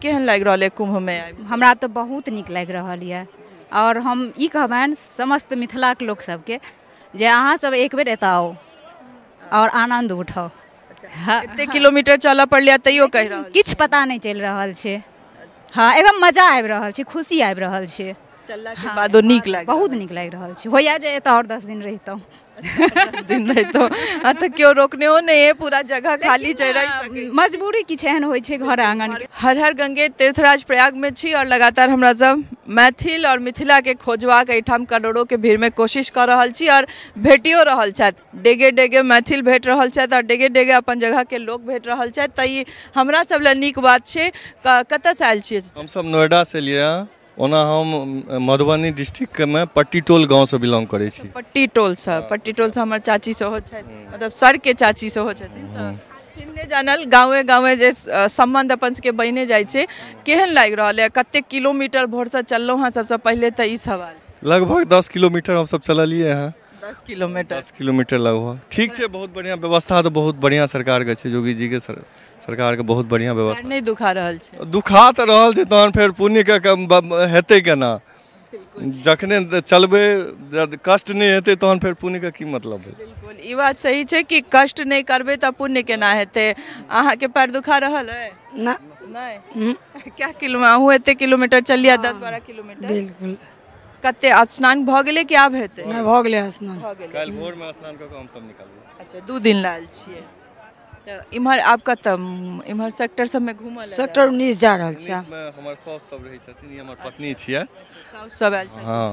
केहन लागि रहल है कुंभ में आबि? हमरा तऽ बहुत नीक लागि रहल यऽ और हम ई कहबनि समस्त मिथिलाके लोक सबके जे अहाँ सब एक बेर एतऽ आउ और आनन्द उठाउ। कते किलोमीटर चलऽ पड़लै तैयो कहि रहल किछु पता नहि चलि रहल छै। हाँ, एकदम मजा आबि रहल छै, खुशी आबि रहल छै। चलला के बादो नीक लागि, बहुत नीक लागि रहल छै। होइया जे एतऽ और 10 दिन रहितहुँ। 10 दिन रहितहुँ। हाँ, तऽ केओ रोकने हो नहीं है, पूरा जगह खाली छै, रहि सकै। मजबूरी किछु एहन होइ छै घर आंगन के। हर हर गंगे तीर्थराज प्रयाग में छी और लगातार हमरा सब मैथिल और मिथिला के खोजबाक एहिठाम करोड़ों के भीड़ में कोशिश कर रहल छी और भेटियो रहल छथि। डेगे डेगे मैथिल भेट रहल छथि और डेगे डेगे अपन जगह के लोक भेट रहल छथि। तऽ ई हमरा सब लए नीक बात छै। कतऽसँ आयल छियै? हमसब नोएडा से एलियै हँ। ओना हम मधुबनी डिस्ट्रिक्टमे पट्टी टोल गाँवसँ बिलोंग करै छी। पट्टी टोलसँ? पट्टी टोलसँ हमर चाची सेहो छथि, मतलब सरके चाची सेहो छथिन। तऽ चिन्हने जानल गाँवे गाँवे जे सम्बन्ध अपन सबके बनिए जाइ छै। केहन लागि रहल है? कतेक किलोमीटर भोरसँ चललहुँ हँ? सबसँ पहिले तऽ ई सवाल। लगभग 10 किलोमीटर हमसब चललियै हँ। 10 किलोमीटर? 10 किलोमीटर लगभग। ठीक छै, बहुत बढ़िआँ व्यवस्था तऽ बहुत बढ़िआँ सरकारके छै, योगी जीके सरकारके बहुत बढ़िआँ व्यवस्था। नहि दुखा रहल छै? दुखा तऽ रहल छै, तहन फेर पुण्यके हेतै केना? जखने चलबै कष्ट नहि हेतै तहन फेर पुण्यके की मतलब भेल? बिल्कुल ई बात सही छै कि कष्ट नहि करबै तऽ पुण्य केना हेतै। अहाँके पैर दुखा रहल है? ना। नहि? क्या किलो अहूँ एते किलोमीटर चलिए? 10-12 किलोमीटर। बिल्कुल। कते आब स्नान भऽ गेलै कि आब हेतै? नहि, भऽ गेलै स्नान। भऽ गेलै। काल्हि भोरमे स्नान कऽ कऽ हमसब निकलबै। अच्छा, 2 दिन लायल छियै। तऽ इम्हर आब कतऽ इम्हर सेक्टर सबमे घूमऽ? सेक्टर 19 जा रहल छै। हमर साउस सब रहै छथिन, ई हमर पत्नी छियै। साउस सब आयल छथिन? हाँ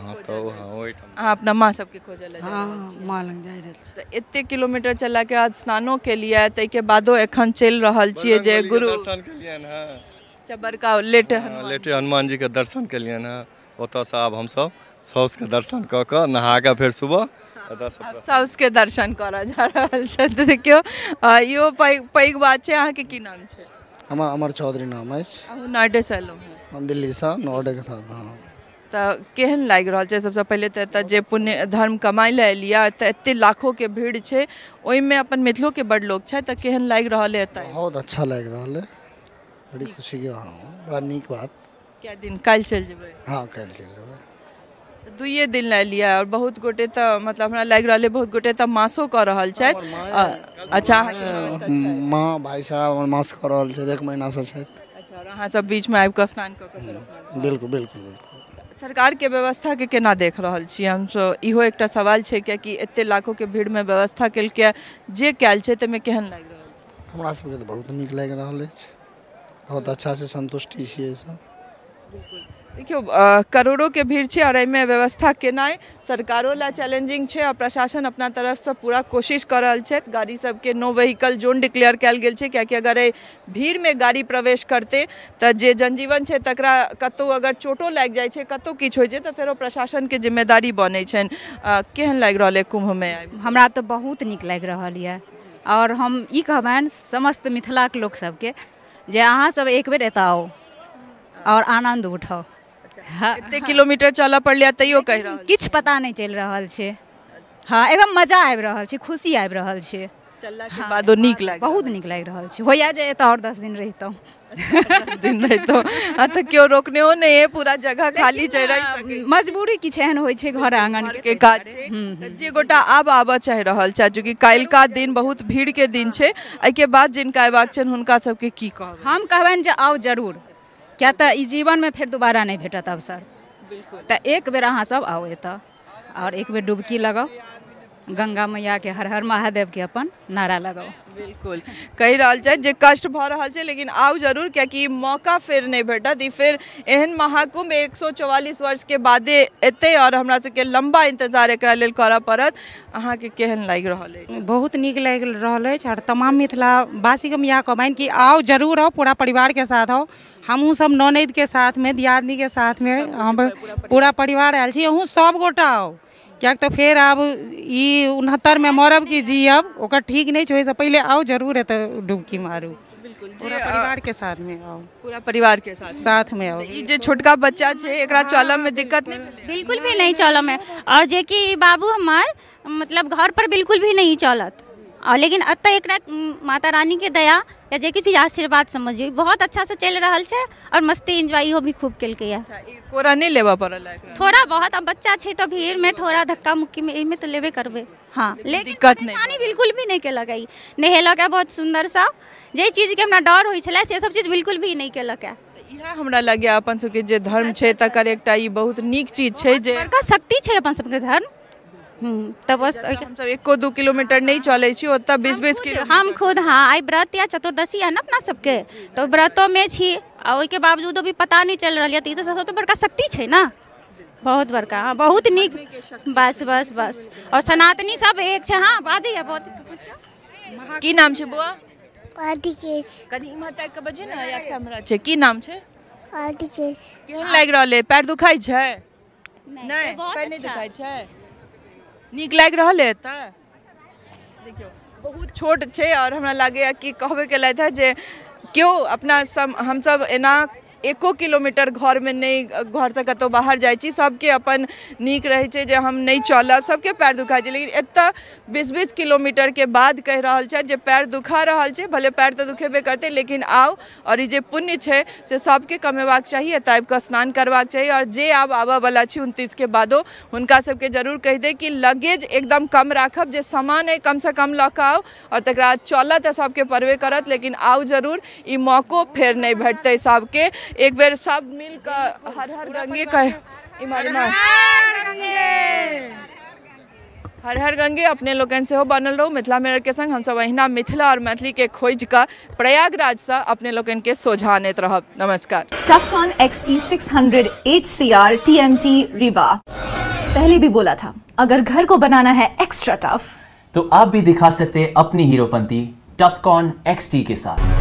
हाँ, तऽ ओहिठाम। अहाँ अपना माँ सबके खोजऽ लए? हाँ, माँ लग जा रहल छी। तऽ एते किलोमीटर चललाके बाद स्नानो केलियै, ताहिके बादो एखन चलि रहल छियै जे गुरु दर्शन केलियनि हँ। अच्छा, बड़का लेटे लेटे हनुमान जीके दर्शन केलियनि हँ। ओतऽसँ आब हमसब साउसके दर्शन कऽ कऽ नहा कऽ फेर सुबह साउसके दर्शन करऽ जा रहल छथि। देखियौ, इहो पैघ पैघ बात छै। अहाँके की नाम छै? हमर अमर चौधरी नाम अछि। अहूँ नोएडेसँ एलहुँ हँ? हम दिल्लीसँ, नोएडाके साथ। हाँ। तऽ केहन लागि रहल छै? सबसँ पहिले तऽ एतऽ जे पुण्य धर्म कमाइ लए एलियै, एतऽ एते लाखोके भीड़ छै, ओहिमे अपन मिथिलोके बड़ लोक छै, तऽ केहन लागि रहल है एतऽ? बहुत अच्छा लागि रहल है, बड़ी खुशीके। हाँ, बड़ा नीक बात। कए दिन? काल्हि चलि जेबै? हाँ, काल्हि चलि जेबै। 2 दिन लए लिअ। और बहुत गोटे तऽ मतलब हमरा लागि रहल है बहुत गोटे तऽ मासो कऽ रहल छथि। अच्छा, माँ भाई साहब हमर मास कऽ रहल छथि, 1 महीनासँ छथि। अच्छा, और अहाँ सब बीचमे आबि कऽ स्नान कऽ कऽ? बिल्कुल बिल्कुल बिल्कुल। सरकारके व्यवस्थाके केना देख रहल छी हमसब? इहो एकटा सवाल छै, कियाकि एते लाखोके भीड़मे व्यवस्था केलकै जे कयल छै, ताहिमे केहन लागि रहल छै? हमरा सबके तऽ बहुत नीक लागि रहल अछि, बहुत अच्छासँ सन्तुष्टि छियै एहिसँ। बिल्कुल। देखियौ, करोड़ोके भीड़ छै और एहिमे व्यवस्था केनाइ सरकारो लए चैलेंजिंग छै और प्रशासन अपना तरफसँ पूरा कोशिश कऽ रहल छथि। गाड़ी सबके नो व्हीकल जोन डिक्लेयर कयल गेल छै, कियाकि अगर एहि भीड़मे गाड़ी प्रवेश करतै तऽ जे जनजीवन छै तकरा कतहु अगर चोटो लागि जाइ छै, कतहु किछु होइ छै, तऽ फेरो प्रशासनके जिम्मेदारी बनै छनि। केहन लागि रहल है कुंभमे आबि? हमरा तऽ बहुत नीक लागि रहल यऽ और हम ई कहबनि समस्त मिथिलाके लोक सबके जे अहाँ सब एक बेर एतऽ आउ और आनन्द उठाउ। कते किलोमीटर चलऽ पड़लै तैयो कहि रहल किछु पता नहि चलि रहल छै। हाँ, एकदम मजा आबि रहल छै, खुशी आबि रहल छै। चलला के बादो नीक लागि, बहुत नीक लागि रहल छै। होइया जे एतऽ और 10 दिन रहितहुँ। 10 दिन रहितहुँ। हाँ, तऽ केओ रोकने हो नहीं है, पूरा जगह खाली छै, रहि सकै। मजबूरी किछु एहन होइ छै घर आंगन के काज छै। तऽ जे गोटा आब आबऽ चाहि रहल छथि, चूँकि काल्हिका दिन बहुत भीड़ के दिन छै, एहिके बाद जिनका अयबाक छनि हुनका सबके की कहब? हम कहबनि जे आउ जरूर, किया तऽ ई जीवनमे फेर दोबारा नहि भेटत अवसर। तऽ एक बेर अहाँ सब आउ एतऽ और एक बेर डुबकी लगाउ, गंगा मैया के हर हर महादेव के अपन नारा लगाउ। बिल्कुल कहि रहल छथि जे कष्ट भऽ रहल छै, लेकिन आउ जरूर, कियाकि ई मौका फेर नहि भेटत। ई फेर एहन महाकुम्भ 144 वर्षके बादे एतै और हमरा सबके लम्बा इंतजार एकरा लेल करऽ पड़त। अहाँके केहन लागि रहल अछि? बहुत नीक लागि रहल अछि और तमाम मिथिलावासीके हम इएह कहबनि कि आउ जरूर आउ, पूरा परिवारके साथ आउ। हमहूँ सब ननैदके साथमे, दियादनीके साथमे, हम पूरा परिवार आयल छी। अहूँ सब गोटा आउ, कियाक तऽ फेर आब ई 69मे मरब कि जियब ओकर ठीक नहि छै, ओहिसँ पहिले आउ जरूर एतऽ डुबकी मारू। बिल्कुल, पूरा परिवार के साथ में आओ। पूरा परिवार के साथ साथ में आओ। ई जे छोटका बच्चा छै एकरा चलऽ में दिक्कत नहीं भेलै? बिल्कुल भी नहीं चलऽ में। और जे कि बाबू हमार मतलब घर पर बिल्कुल भी नहीं चलत, और लेकिन अतः एकरा माता रानी के दया या जे किछु भी आशीर्वाद समझियौ, बहुत अच्छासँ चलि रहल छै आओर मस्ती एन्जॉय इहो भी खूब केलकैए। कोरा नहि लेबऽ पड़ल? थोड़ा बहुत, अब बच्चा छै तऽ भीड़मे थोड़ा धक्का मुक्कीमे एहिमे तऽ लेबे करबै। हाँ, लेकिन दिक्कत नहि, परेशानी बिल्कुल भी नहि केलक। ई नहेलक बहुत सुन्दरसँ, जाहि चीजके हमरा डर होइ छलै से सब चीज बिल्कुल भी नहि केलक। इएह हमरा लगैए अपन सबके जे धर्म छै तकर एकटा ई बहुत नीक चीज छै जे बड़का शक्ति छै अपन सबके धर्म। तऽ बस हमसब 1-2 किलोमीटर नहि चलै छी, ओतऽ 20-20 किलोमीटर हम खुद। हाँ, आइ व्रत या चतुर्दशी है ना अपना सबके, तऽ व्रतोमे छी आ ओहिके बावजूदो भी पता नहि चलि रहल यऽ, तऽ ई तऽ सबसँ बड़का शक्ति छै ने, बहुत बड़का। हाँ, बहुत नीक, बस बस बस। आओर सनातनी सब एक छै। हाँ, बाजैए बहुत। की नाम छै बौआ? आदिकेश। कनि इम्हर ताकि कऽ बजियौ ने, या कैमरा छै। की नाम छै? आदिकेश। केहन लागि रहल अइ? पैर दुखाइ छै? नहि, पैर नहि दुखाइ छै। नीक लागि रहल अइ एतऽ? देखियौ, बहुत छोट छै आओर हमरा लागैए कि कहबे केलथि हेँ जे केओ अपना सब हमसब एना 1 किलोमीटर घरमे नहि, घरसँ कतहु बाहर जाइ छी, सबके अपन नीक रहै छै जे हम नहि चलब, सबके पैर दुखाइ छै, लेकिन एतऽ 20-20 किलोमीटरके बाद कहि रहल छथि जे पैर दुखा रहल छै, भले पैर तऽ दुखेबे करतै, लेकिन आउ आओर ई जे पुण्य छै से सबके कमेबाक चाही, एतऽ आबिकऽ स्नान करबाक चाही। आओर जे आब आबऽवला छी 29 के बादो, हुनका सबके जरूर कहि दे कि लगेज एकदम कम राखब, जे सामान अइ कमसँ कम लऽ कऽ आउ, आओर तकरा बाद चलऽ तऽ सबके पड़बे करत, लेकिन आउ जरूर, ई मौको फेर नहि भेटतै सबके। एक बेर सब मिल कऽ हर हर गंगे कह, हर हर गंगे। अपने लोकनि सेहो बनल रहू मिथिला मिरर के संग। हमसब अहिना मिथिला और मैथिली के खोजि कऽ प्रयागराजसँ अपने लोकनि के सोझा आनैत रहब। नमस्कार। Tufcon XT 600 HCR TMT Rewa. पहले भी बोला था, अगर घर को बनाना है एक्स्ट्रा टफ तो आप भी दिखा सकते हैं अपनी हीरोपंती टफकॉन XT के साथ।